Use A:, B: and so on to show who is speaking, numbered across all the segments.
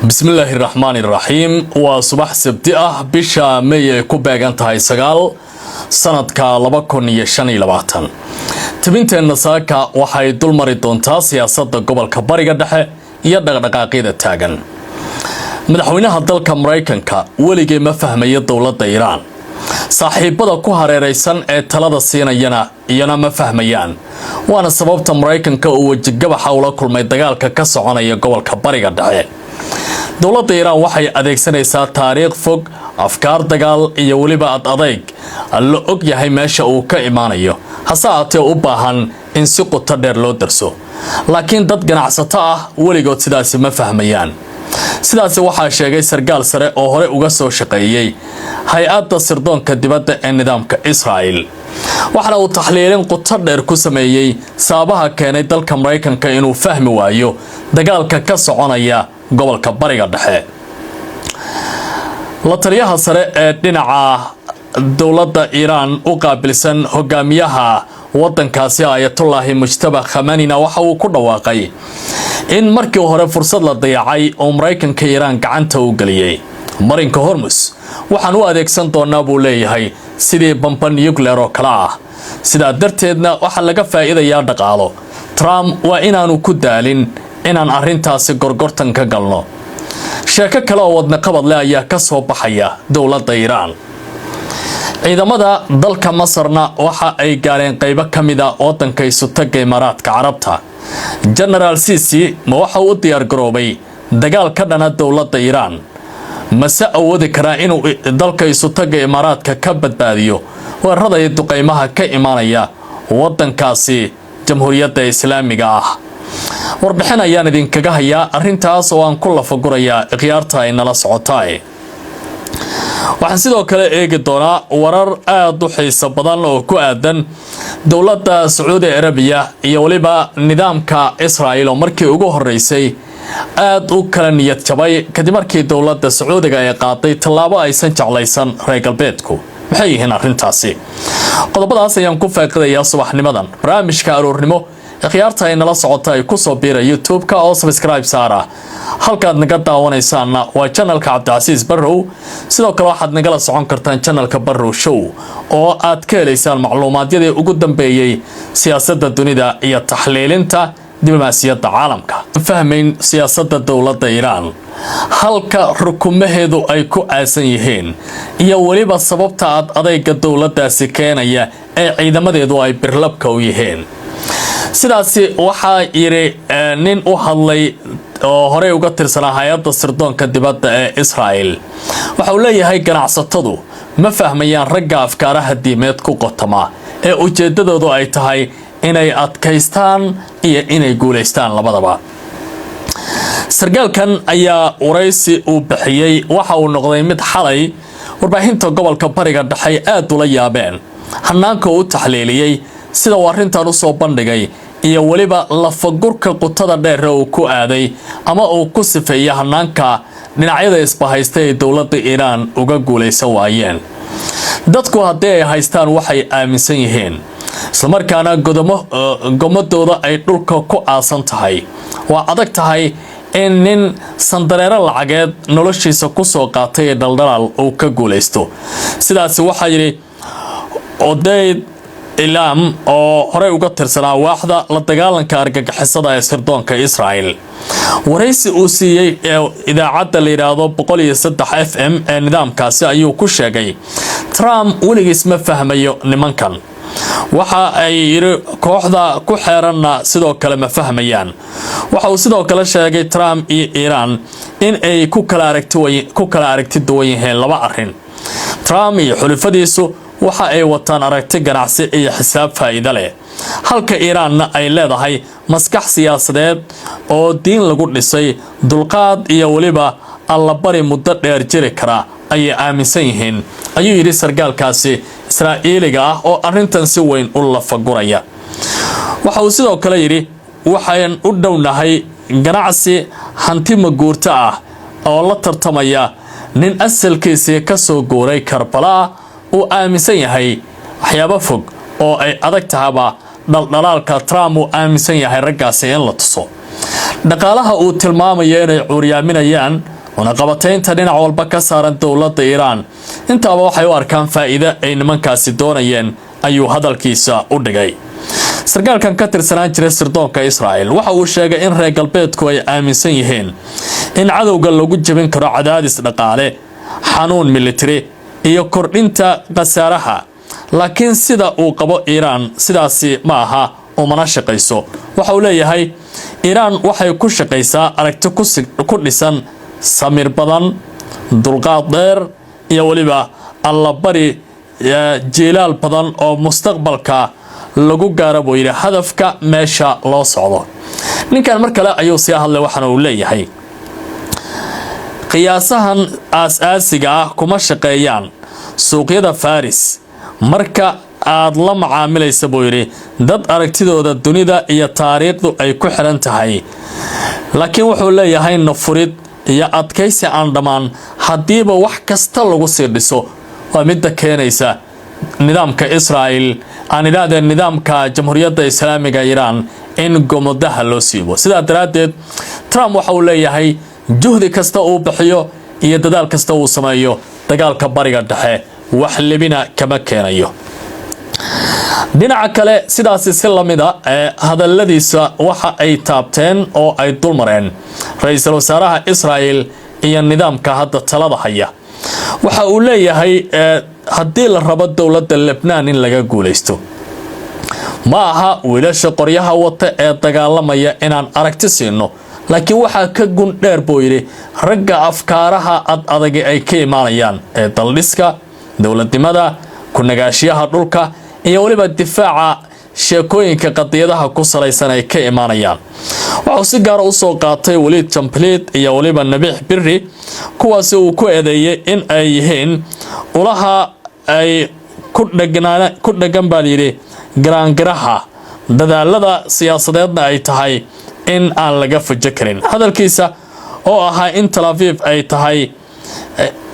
A: Bismillaahi raxmaani raxiim. Waa subax Sabti ah, bisha May ay ku beegan tahay 9, sanadka 2025. Tabinteenna saaka waxay dulmari doontaa siyaasadda gobolka Bariga Dhexe iyo dhaqdhaqaaqyada taagan. Madaxweynaha dalka Maraykanka weligee ma fahmayo dowladda Iiraan, saaxiibada ku hareeraysan ee talada siinayana iyana ma fahmayaan, waana sababta Maraykanka uu wejigabaxa ula kulmay dagaalka ka soconaya gobolka Bariga Dhexe. Dowladda Iiraan waxay adeegsanaysaa taariikh fog, afkaar dagaal iyo weliba ad adayg la og yahay meesha uu ka imaanayo, hase ahaatee u baahan in si qoto dheer loo darso. Laakiin dad ganacsato ah weligood sidaasi ma fahmayaan. Sidaasi waxaa sheegay sarkaal sare oo hore uga soo shaqeeyey hay-adda sirdoonka dibadda ee nidaamka Israa'el, waxaana uu taxliilin qoto dheer ku sameeyey sababaha keenay dalka Maraykanka inuu fahmi waayo dagaalka ka soconaya gobolka Bariga Dhexe. La taliyaha sare ee dhinaca dowladda Iiraan u qaabilsan hogaamiyaha wadankaasi, Ayatullaahi Mujtaba Khamanina, waxa uu ku dhawaaqay in markii hore fursad la dayacay oo Maraykanka Iiraan gacanta u geliyey marinka Hormus. Waxaan u adeegsan doonaa, buu leeyahay, sidii bamba nuclear oo kale ah, sidaa darteedna waxaa laga faa'iidayaa dhaqaalo. Trump waa inaanu ku daalin inaan arrintaasi gorgortan ka galno. Sheeko kale oo wadnaqabad leh ayaa ka soo baxaya dowladda Iiraan. Ciidamada dalka Masarna waxa ay gaareen qaybo ka mid a wadanka Isutaga Imaaraadka Carabta. Genaraal Sisi ma waxa uu u diyaargaroobay dagaal ka dhana dowladda Iiraan, mase awoodi karaa inuu dalka Isutaga Imaaraadka ka badbaadiyo weerarada iyo duqaymaha ka imaanaya wadankaasi Jamhuuriyadda Islaamiga ah? Warbixin ayaan idinkaga hayaa arrintaas oo aan ku lafagurayaa, ikhyaarta ay nala socotaay. Waxaan sidoo kale eegi doonaa warar aada u xiiso badan oo ku aadan dowladda Sacuudi Arabiya iyo weliba nidaamka Israel oo markii ugu horeysay aada u kala niyad jabay kadib markii dowladda Sacuudiga ay qaaday tallaabo aysan jeclaysan reer galbeedku. Maxay yihiin arrintaasi? Qodobadaas ayaan ku faaqidayaa subaxnimadan barnaamijka aroornimo. Ikhyaarta ay nala socota ay kusoo biira YouTube-ka oo subscribe saara. Halkaad naga daawanaysaanna waa channelka Cabdicasiis Barrow. Sidoo kale waxaad nagala socon kartaan channelka Barrow Show oo aad ka helaysaan macluumaadyadii ugu dambeeyey siyaasadda dunida iyo taxliilinta diblomaasiyadda caalamka. Fahmayn siyaasadda dowladda Iiraan, halka rukumaheedu ay ku aasan yihiin, iyo weliba sababta aad adayga dowladdaasi keenaya ee ciidamadeedu ay birlabka u yihiin. Sidaasi waxaa yidhi nin u hadlay oo horey uga tirsanaa hay-adda sirdoonka dibadda ee Israel. Waxa uu leeyahay ganacsatadu ma fahmayaan ragga afkaaraha diimeed ku qotama ee ujeeddadoodu ay tahay inay adkaystaan iyo inay guulaystaan labadaba. Sargaalkan ayaa waraysi uu bixiyey waxa uu noqday mid xalay warbaahinta gobolka Bariga Dhexe aada ula yaabeen hanaanka uu u taxliiliyey, sida uu arrintan usoo bandhigay iyo weliba lafagurka qutada dheere uu ku aaday ama uu ku sifeeyay hanaanka dhinacyada isbahaysta ee dowladda Iiraan uga guulaysan waayeen. Dadku haddii ay haystaan waxay aaminsan yihiin, islamarkaana gomadooda ay dhulka ku aasan tahay, waa adag tahay in nin sandareero lacageed noloshiisa kusoo qaatay ee dhaldhalaal uu ka guulaysto. Sidaasi waxaa yidhi Odeyd Ilaam oo horey uga tirsanaa waaxda la dagaalanka argagixisada ee sirdoonka Israel. Waraysi uu siiyey ee idaacadda la yidhaahdo 103 FM ee nidaamkaasi ayuu ku sheegay Trump weligiis ma fahmayo nimankan. Waxa ay yidhi kooxda ku xeeranna sidoo kale ma fahmayaan. Waxa uu sidoo kale sheegay Trump iyo Iiraan in ay ku kala aragti duwan yihiin laba arrin. Trump iyo xulifadiisu waxa ay wataan aragti ganacsi iyo xisaab faa'iido leh, halka Iiraanna ay leedahay maskax siyaasadeed oo diin lagu dhisay, dulqaad iyo weliba allabari muddo dheer jiri kara ayay aaminsan yihiin, ayuu yidhi sargaalkaasi Israa'iiliga ah oo arrintan si weyn u lafaguraya. Waxa uu sidoo kale yidhi waxaan u dhownahay ganacsi hanti maguurto ah oo la tartamaya nin asalkiisii ka soo guuray Karbalaa uu aaminsan yahay waxyaabo fog oo ay adag tahaba dhaldhalaalka Trump uu aaminsan yahay raggaasi in la tuso. Dhaqaalaha uu tilmaamayo inay cuuryaaminayaan. Cunaqabataynta dhinac walba ka saaran dowladda Iiraan, intaaba waxay u arkaan faa'iide ay nimankaasi doonayeen, ayuu hadalkiisa u dhigay. Sarkaalkan ka tirsanaan jiray sirdoonka Israa'el waxa uu sheegay in reer galbeedku ay aaminsan yihiin in cadowga lagu jebin karo cadaadis dhaqaale, xanuun militari iyo kordhinta khasaaraha, laakiin sida uu qabo Iiraan sidaasi ma aha, umana shaqayso. Waxa uu leeyahay, Iiraan waxay ku shaqaysaa aragti ku dhisan samir badan, dulqaad dheer iyo weliba allabari jiilaal badan oo mustaqbalka lagu gaaro, buu yidhi, hadafka meesha loo socdo. Ninkan mar kale ayuu sii hadlay, waxaana uu leeyahay, qiyaasahan aas-aasiga ah kuma shaqeeyaan suuqyada Faris marka aad la macaamilaysa, buu yidhi, dad aragtidooda dunida iyo taariikhdu ay ku xiran tahay. Laakiin wuxuu leeyahay, nafurid iyo adkaysi aan dhammaan haddiiba wax kasta lagu sii dhiso waa midda keenaysa nidaamka Israa'el, aan idhaahdeen nidaamka Jamhuuriyadda Islaamiga Iiraan, in gomodaha loo siibo. Sidaa daraaddeed, Trump waxa uu leeyahay, juhdi kasta uu bixiyo iyo dadaal kasta uu sameeyo, dagaalka Bariga Dhexe wax libina kama keenayo. Dhinaca kale, sidaasi si lamida ee hadaladiisa waxa ay taabteen oo ay dulmareen ra-iisul wasaaraha Israa'el iyo nidaamka hadda talada haya. Waxa uu leeyahay, haddii la rabo dowladda Lebnaan in laga guulaysto, ma aha wiilasha qoryaha wata ee dagaalamaya inaan aragti siino, laakiin waxaa ka gun dheer, buu yidhi, ragga afkaaraha ad adagi ay ka imaanayaan ee daldhiska, dowladnimada, ku-nagaashiyaha dhulka iyo weliba difaaca sheekooyinka qadiyadaha ku salaysan ay ka imaanayaan. Waxauu si gaara usoo qaatay Waliid Jambliid iyo weliba Nabiix Biri, kuwaasi uu ku eedeeyey in ay yihiin ulaha ay ku dhegan, baa layidhi, garaangaraha dadaalada siyaasadeedna ay tahay in aan laga fujo karin. Hadalkiisa oo ahaa in Tel Aviv ay tahay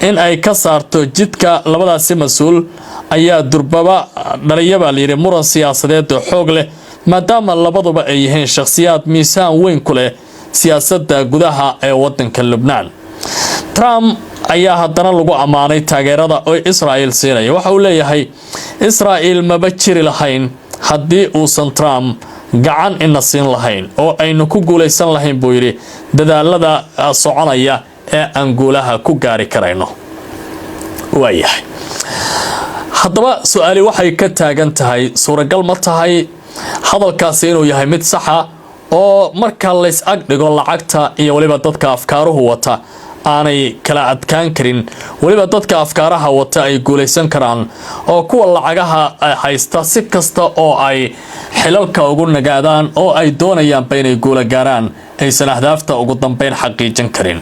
A: in ay ka saarto jidka labadaasi mas-uul ayaa durbaba dhaliya, baa layidhi, muran siyaasadeed oo xoog leh, maadaama labaduba ay yihiin shakhsiyaad miisaan weyn ku leh siyaasadda gudaha ee wadanka Lubnaan. Trump ayaa haddana lagu ammaanay taageerada oo Israa'el siinaya. Waxa uu leeyahay, Israa'el maba jiri lahayn haddii uusan Trump gacan ina siin lahayn oo aynu ku guulaysan lahayn, buu yidhi, dadaalada soconaya ee aan guulaha ku gaari karayno. Waayahay, haddaba su-aali waxay ka taagan tahay, suuragal ma tahay hadalkaasi inuu yahay mid saxa oo marka lays ag dhigo lacagta iyo weliba dadka afkaaruhu wata aanay kala adkaan karin, weliba dadka afkaaraha wata ay guulaysan karaan, oo kuwa lacagaha haysta si kasta oo ay xilalka ugu nagaadaan oo ay doonayaanba inay guula gaaraan, aysan ahdaafta ugu dambeyn xaqiijin karin?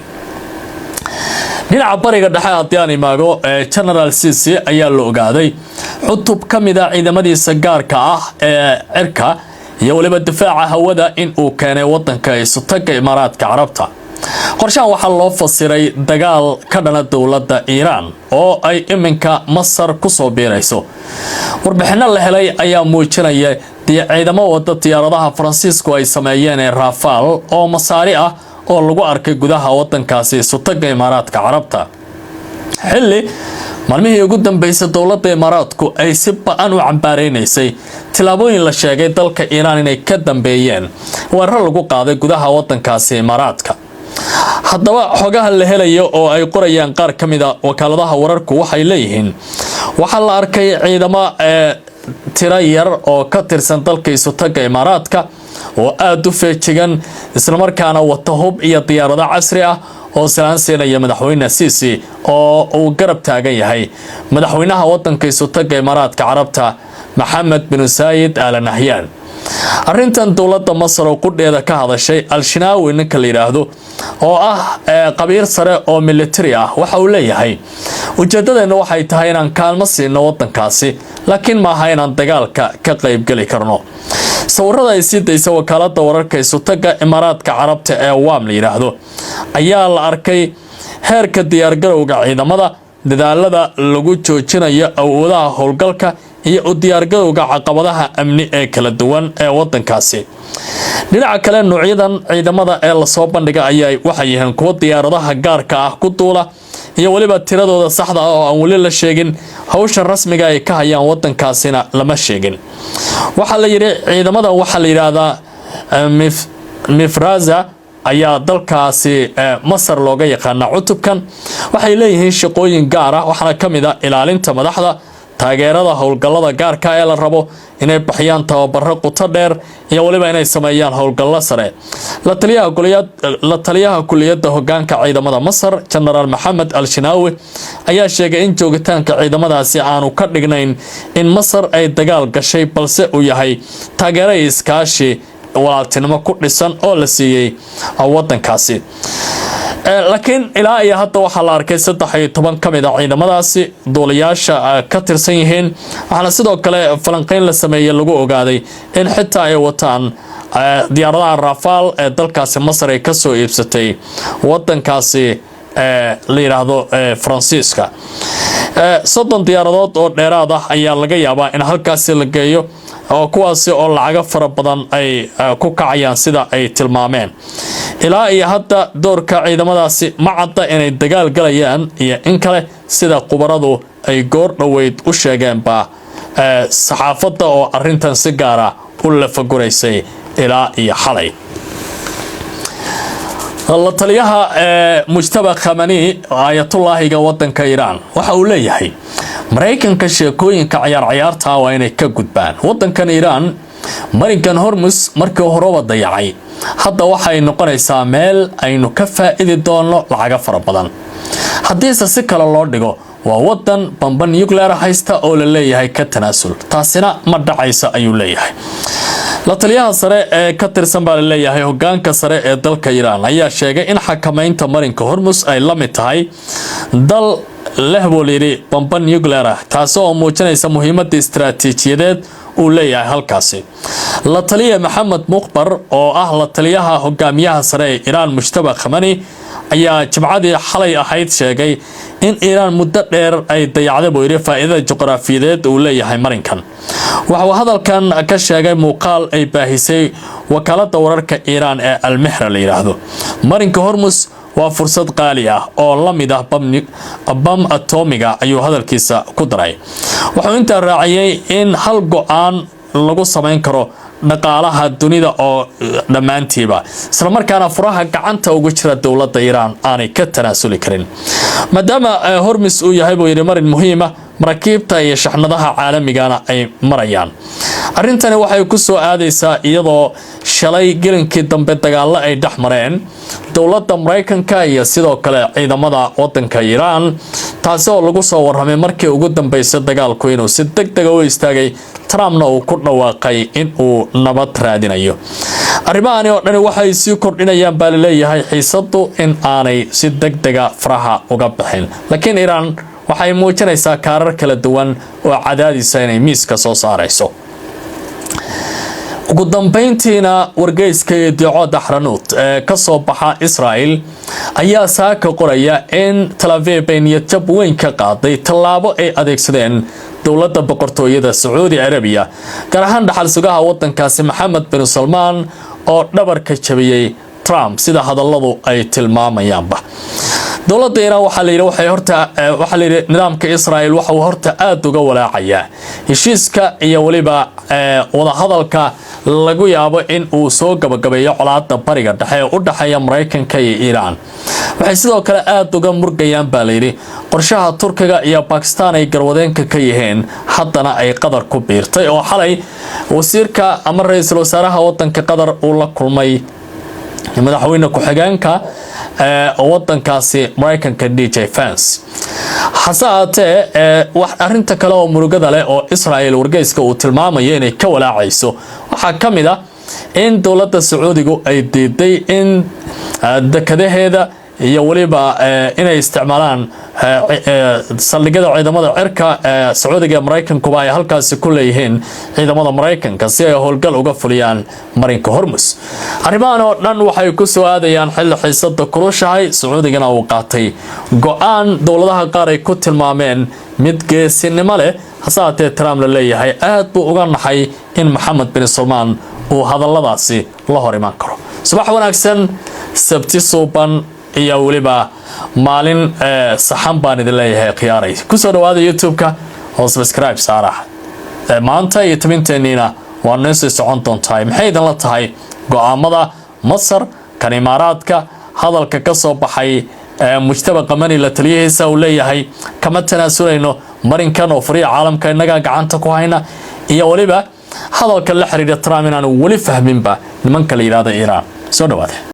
A: Dhinaca Bariga Dhexe haddii aan imaago, General Sisi ayaa la ogaaday cutub ka mid a ciidamadiisa gaarka ah ee cirka iyo weliba difaaca hawada in uu keenay wadanka Isutaga Imaaraadka Carabta. Qorshahan waxaa loo fasiray dagaal ka dhana dowladda Iiraan oo ay iminka Masar kusoo biirayso. Warbixino la helay ayaa muujinaya ciidamo wada diyaaradaha Faransiisku ay sameeyeen ee Rafale oo Masaari ah oo lagu arkay gudaha wadankaasi Isutaga Imaaraadka Carabta, xilli maalmihii ugu dambeysay dowladda Imaaraadku ay si ba-an u cambaareysay tillaabooyin la sheegay dalka Iiraan inay ka dambeeyeen weerar lagu qaaday gudaha wadankaasi Imaaraadka. Haddaba, xogaha la helayo oo ay qorayaan qaar ka mid a wakaaladaha wararku waxay leeyihiin, waxaa la arkay ciidamo ee tiro yar oo ka tirsan dalka Isutaga Imaaraadka oo aada u feejigan, islamarkaana wata hub iyo diyaarado casri ah oo salaan siinaya madaxweyne Sisi oo uu garab taagan yahay madaxweynaha wadanka Isutaga Imaaraadka Carabta, Maxamed bin Saayid Al Nahyan. Arrintan dowladda Masar oo qudheeda ka hadashay, Al-Shinaawi ninka la yidhaahdo oo ah qabiir sare oo military ah, waxa uu leeyahay, ujeedadeenna waxay tahay inaan kaalmo siino wadankaasi, laakiin maaha inaan dagaalka ka qaybgeli karno. Sawirada ay sii daysa wakaalada wararka Isutaga Imaaraadka Carabta ee WAM la yidhaahdo ayaa la arkay heerka diyaargarowga ciidamada, dadaalada lagu joojinayo awoodaha howlgalka. iyo u diyaargarowga caqabadaha amni ee kala duwan ee wadankaasi. Dhinaca kale, noocyadan ciidamada ee lasoo bandhiga ayaa waxay yihiin kuwo diyaaradaha gaarka ah ku duula, iyo weliba tiradooda saxda ah oo aan weli la sheegin. Hawsha rasmiga ay ka hayaan wadankaasina lama sheegin. Waxaa la yidhi ciidamadan waxaa la yidhaahdaa Mifraza ayaa dalkaasi Masar looga yaqaanaa. Cutubkan waxay leeyihiin shaqooyin gaar ah, waxaana ka mid ah ilaalinta madaxda, taageerada howlgallada gaarka ee la rabo, inay baxiyaan tababaro quto dheer iyo weliba inay sameeyaan howlgallo sare. La taliyaha kuliyadda hogaanka ciidamada Masar, Genaraal Maxamed Al Shinaawi, ayaa sheegay in joogitaanka ciidamadaasi aanu ka dhignayn in Masar ay dagaal gashay, balse uu yahay taageero iyo iskaashi walaaltinimo ku dhisan oo la siiyey wadankaasi. Laakiin ilaa iyo hadda waxaa la arkay 13 ka mid ah ciidamadaasi duuliyaasha ka tirsan yihiin, waxaana sidoo kale falanqeyn la sameeyey lagu ogaaday in xitaa ay wataan diyaaradaha Rafaal ee dalkaasi Masar ay kasoo iibsatay wadankaasi la yidhaahdo Faransiiska. 30 diyaaradood oo dheeraad ah ayaa laga yaabaa in halkaasi la geeyo, oo kuwaasi oo lacago fara badan ay ku kacayaan, sida ay tilmaameen. Ilaa iyo hadda doorka ciidamadaasi ma cadda inay dagaal galayaan iyo in kale, sida khubaradu ay goor dhoweyd u sheegeenba saxaafadda oo arintan si gaara u lafaguraysay ilaa iyo xalay. La taliyaha Mujtaba Khamani, Aayatullaahiga wadanka Iiraan, waxa uu leeyahay Maraykanka sheekooyinka ciyaar ciyaarta waa inay ka gudbaan. Wadankan Iiraan marinkan Hormus markii horeba dayacay, hadda waxay noqonaysaa meel aynu ka faa'idi doonno lacago fara badan. Haddiise si kale loo dhigo, waa wadan bamba nuclear haysta oo la leeyahay ka tanaasul, taasina ma dhacaysa, ayuu leeyahay. La taliyaha sare ee ka tirsan baa laleeyahay hogaanka sare ee dalka Iiraan ayaa sheegay in xakamaynta marinka Hormus ay la mid tahay dal leh, buu layidhi, bamba nuclear ah, taasi oo muujinaysa muhiimadda istaraatiijiyadeed uu leeyahay halkaasi. La taliya Maxamed Mukhbar oo ah la taliyaha hogaamiyaha sare ee Iiraan Mujtaba Khamani ayaa Jimcadii xalay ahayd sheegay in Iiraan muddo dheer ay dayacday, buu yidhi, faa'iidada juqraafiyadeed uu leeyahay marinkan. Waxa uu hadalkan ka sheegay muuqaal ay baahisay wakaaladda wararka Iiraan ee Almehra la yidhaahdo. Marinka Hormus waa fursad qaali ah oo la mid ah bam atomiga, ayuu hadalkiisa ku daray. Wuxuu intaa raaciyey in hal go-aan lagu samayn karo dhaqaalaha dunida oo dhammaantiiba, islamarkaana furaha gacanta ugu jira dowladda Iiraan aanay ka tanaasuli karin, maadaama Hormis uu yahay, buu yidhi, marin muhiima, maraakiibta iyo shaxnadaha caalamigana ay marayaan. Arrintani waxay ku soo aadaysaa iyadoo shalay gelinkii dambe dagaallo ay dhex mareen dowladda Maraykanka iyo sidoo kale ciidamada wadanka Iiraan, taasi oo lagu soo warramay markii ugu dambeysay dagaalku inuu si deg dega u istaagay, Trumpna uu ku dhawaaqay in uu nabad raadinayo. Arrimahani oo dhani waxay sii kordhinayaan, baa laleeyahay, xiisadu in aanay si deg dega faraha uga bixin, laakiin Iiraan waxay muujinaysaa kaarar kala duwan oo cadaadisa inay miiska soo saarayso. Ugu dambeyntiina, wargeyska Yedicood Axranuut ee ka soo baxa Israel ayaa saaka qoraya in Tel Aviv ay niyadjab weyn ka qaaday tallaabo ay adeegsadeen dowladda Boqortooyada Sacuudi Carabiya, gaar ahaan dhaxal sugaha wadankaasi Maxamed bin Salmaan, oo dhabarka jabiyey Trump, sida hadalladu ay tilmaamayaanba. Dowladda Iiraan waxaa la yidhi waxay horta, waxaa la yidhi nidaamka Israel waxa uu horta aada uga walaacayaa heshiiska iyo weliba wadahadalka lagu yaabo in uu soo gabagabeeyo colaada Bariga Dhexe ee u dhexeeya Maraykanka iyo Iiraan. Waxay sidoo kale aada uga murgayaan, baa layidhi, qorshaha Turkiga iyo Bakistan ay garwadeenka ka yihiin, haddana ay Qatar ku biirtay, oo xalay wasiirka ama ra-iisul wasaaraha wadanka Qatar uu la kulmay madaxweyne ku-xigeenka wadankaasi Maraykanka DJ Vance. Hase ahaatee, arinta kale oo murugada leh oo Israel wargeyska uu tilmaamayo inay ka walaacayso waxaa ka mid ah in dowladda Sacuudigu ay diiday in dekadaheeda iyo weliba inay isticmaalaan saldhigyada ciidamada cirka ee Sacuudiga ee Maraykankuba ay halkaasi ku leeyihiin ciidamada Maraykanka si ay howlgal uga fuliyaan marinka Hormus. Arrimahan oo dhan waxay ku soo aadayaan xilli xiisada kulushahay, Sacuudigana uu qaatay go-aan dowladaha qaar ay ku tilmaameen mid geesinimo leh. Hase haatee, Trump la leeyahay aad buu uga naxay in Maxamed bin Salmaan uu hadalladaasi la hor imaan karo. Subax wanaagsan, Sabti suuban iyo weliba maalin saxan baan idin leeyahay. Khiyaaray, kusoo dhawaada YouTube-ka oo subscribe saara. Maanta iyo tabinteenniina waa noo sii socon doontahay. Maxay idinla tahay go-aamada Masar, kan Imaaraadka, hadalka ka soo baxay Mujtaba Qamani la taliyihiisa uu leeyahay kama tanaasulayno marinkan oo furiya caalamka, innagaa gacanta ku hayna, iyo weliba hadalka la xiriira Trump inaanu weli fahminba nimanka la yidhahda Iiraan? Soo dhawaada.